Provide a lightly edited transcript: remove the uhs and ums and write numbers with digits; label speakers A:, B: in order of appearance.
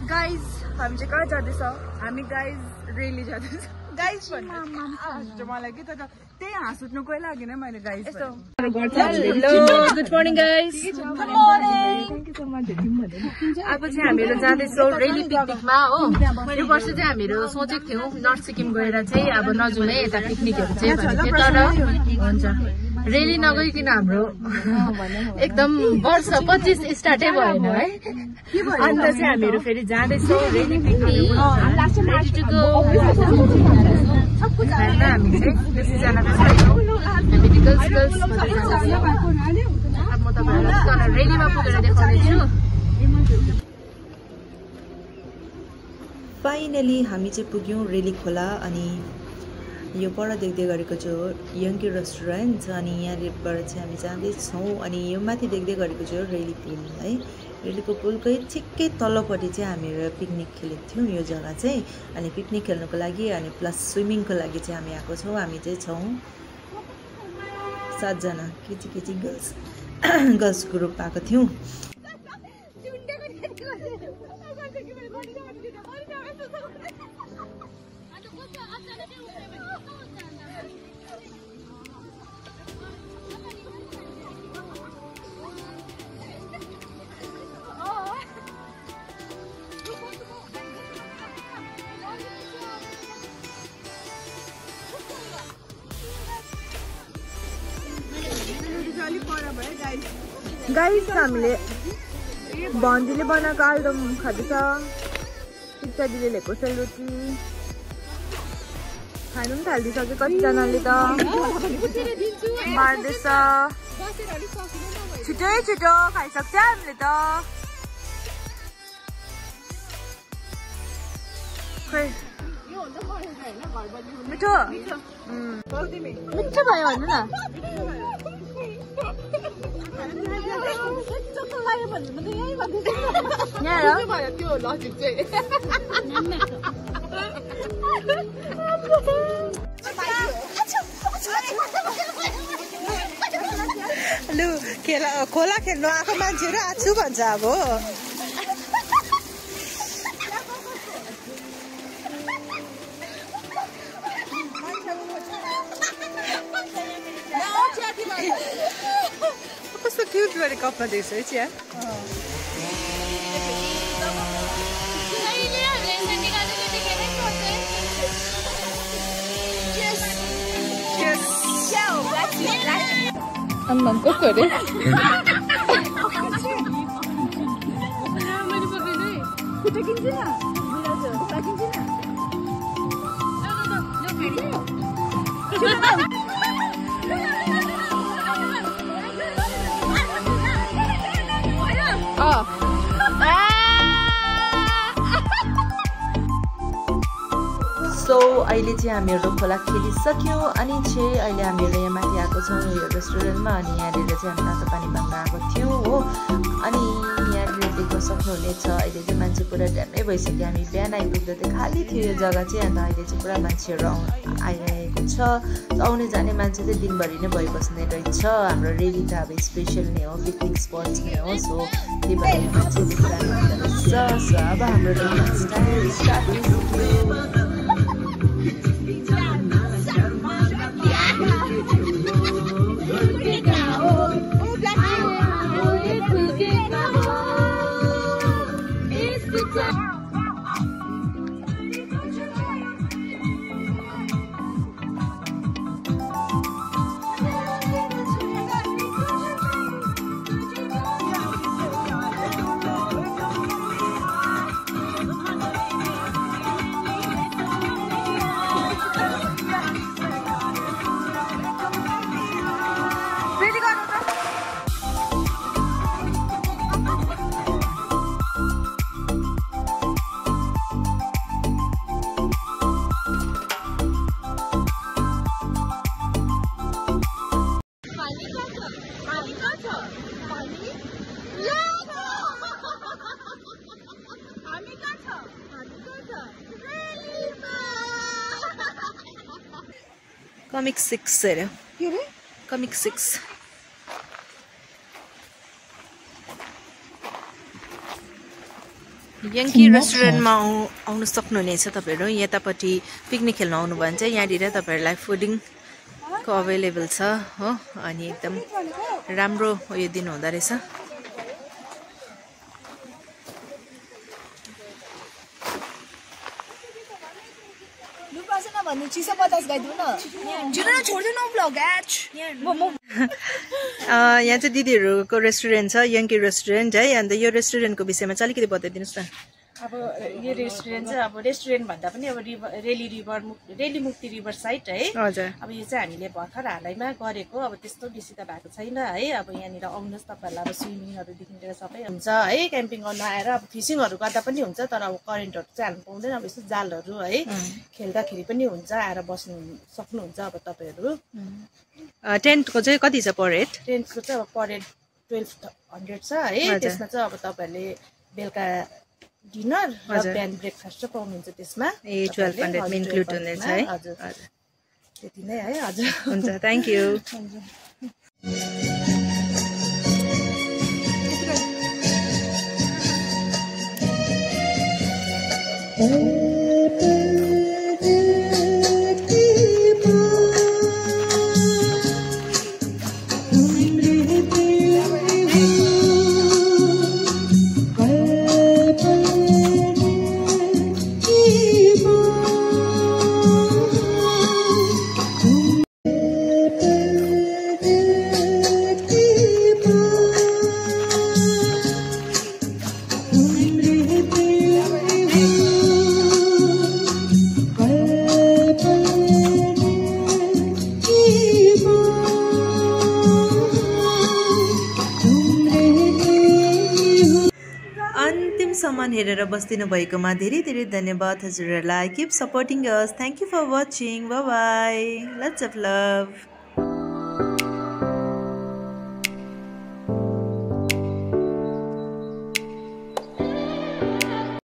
A: guys हामी चाहिँ कहाँ जाँदैछ हामी गाइज रेली जाँदैछ गाइज भन्नु मलाई के त त्यही हाँस उठ्नु कोही लागेन मैले guys hello good morning guys अब चाहिँ हामीहरू जाँदैछौँ रेली पिकनिकमा हो यो वर्ष चाहिँ हामीहरू सोचेको थियौँ नर्थ सिक्किम गएर चाहिँ अब नजाउँ है यता पिकनिकहरू चाहिँ तर हुन्छ रेली नगइकन हाम्रो एकदम वर्ष 25 स्टार्टै भएन है अन्त चाहिँ हामीहरू फेरि जाँदैछौँ रेली पिकनिक हामी चाहिँ बेसीजना हामी गर्ल्स अब म तपाईँहरूलाई रेलीमा पुगेर देखाउँदैछु
B: फाइनली हामी चाहिँ पुग्यौँ रेली खोला अनि यो पर देख्दै गरेको चाहिँ हो यङ्की रेस्टुरेन्ट अनि यहाँबाट चाहिँ हामी जाँदैछौँ अनि यो माथि देख्दै गरेको चाहिँ हो रेली पुल है रेलीको पुलकै ठिक्कै तल्लोपट्टि चाहिँ हामीहरू पिकनिक खेलेको थियौँ यो जग्गा चाहिँ अनि पिकनिक खेल्नुको लागि अनि प्लस स्विमिङको लागि चाहिँ हामी आएको छौँ हामी चाहिँ छौँ 7 जना केटी गर्ल्स ग्रुप आएको थियौँ
A: गाइस हामीले भन्जीले बनाएको आलुदम खाँदैछ टिक्का दिदीले ल्याएको सेलरोटी खानु पनि थालिदिइसक्यो कतिजनाले त मार्दैछ छिटो खाइसक्छ हामीले त मिठो मिठो भयो भन्नु न
B: लु खोला खेल्नु आएको मान्छेहरू आछु भन्छ अब कस्तो क्युट गरेको कपडा देख्छ है चिया
A: अन्नम कस्तो अरे
B: सो अहिले चाहिँ हामीहरू खोला खेलिसक्यौँ अनि चाहिँ अहिले हामीहरू यहाँ माथि आएको छौँ यो रेस्टुरेन्टमा अनि यहाँनिर चाहिँ हामी तातो पानी माग्न आएको थियौँ हो अनि यहाँनिर देख्न सक्नुहुनेछ अहिले चाहिँ मान्छे पुरा ड्यामै भइसक्यो हामी बिहान आइपुग्दा चाहिँ खाली थियो यो जग्गा चाहिँ अन्त अहिले चाहिँ पुरा मान्छेहरू आइरहेको छ आउने जाने मान्छे चाहिँ दिनभरि नै भइबस्ने रहेछ हाम्रो रेली त अब स्पेसल नै हो पिकनिक स्पट्स नै हो सो त्यही भएर मान्छे पुरा रहेछ सो अब हाम्रो स्टार्ट Comic 6 अरे Comic 6
A: यङ्की रेस्टुरेन्टमा आउनु सक्नुहुनेछ तपाईँहरू यतापट्टि पिकनिक खेल्न आउनुभयो भने चाहिँ यहाँनिर तपाईँहरूलाई फुडिङको अभाइलेबल छ हो अनि एकदम राम्रो उयो दिनुहुँदो रहेछ यहाँ चाहिँ दिदीहरूको रेस्टुरेन्ट छ यङ्की रेस्टुरेन्ट है अन्त यो रेस्टुरेन्टको विषयमा चाहिँ अलिकति बताइदिनुहोस् न
C: अब यो रेस्टुरेन्ट चाहिँ अब रेस्टुरेन्ट भन्दा पनि अब रेली मुक्ति रिभर साइड है
A: हजुर
C: अब यो चाहिँ हामीले भर्खर हालैमा गरेको अब त्यस्तो बेसी त भएको छैन है अब यहाँनिर आउनुहोस् तपाईँहरूलाई अब स्विमिङहरूदेखि लिएर सबै हुन्छ है क्याम्पिङ गर्न आएर अब फिसिङहरू गर्दा पनि हुन्छ तर अब करेन्टहरू चाहिँ हाल्नु पाउँदैन अब यस्तो जालहरू है खेल्दाखेरि पनि हुन्छ आएर बस्नु सक्नुहुन्छ अब तपाईँहरू
A: टेन्टको चाहिँ कति छ पर हेड
C: टेन्टको चाहिँ अब पर हेड 1200 छ है त्यसमा चाहिँ अब तपाईँहरूले बेलुका डिनर र बिहान ब्रेकफास्ट चाहिँ पाउनुहुन्छ त्यसमा
A: ए 1200 इन्क्लुड हुनेछ है
C: हजुर त्यति नै है हजुर
A: हुन्छ थ्यांक यू सम्म हेरेर बस्दिनु भएकोमा धेरै धेरै धन्यवाद हजुरहरूलाई keep supporting us thank you for watching bye bye lots of love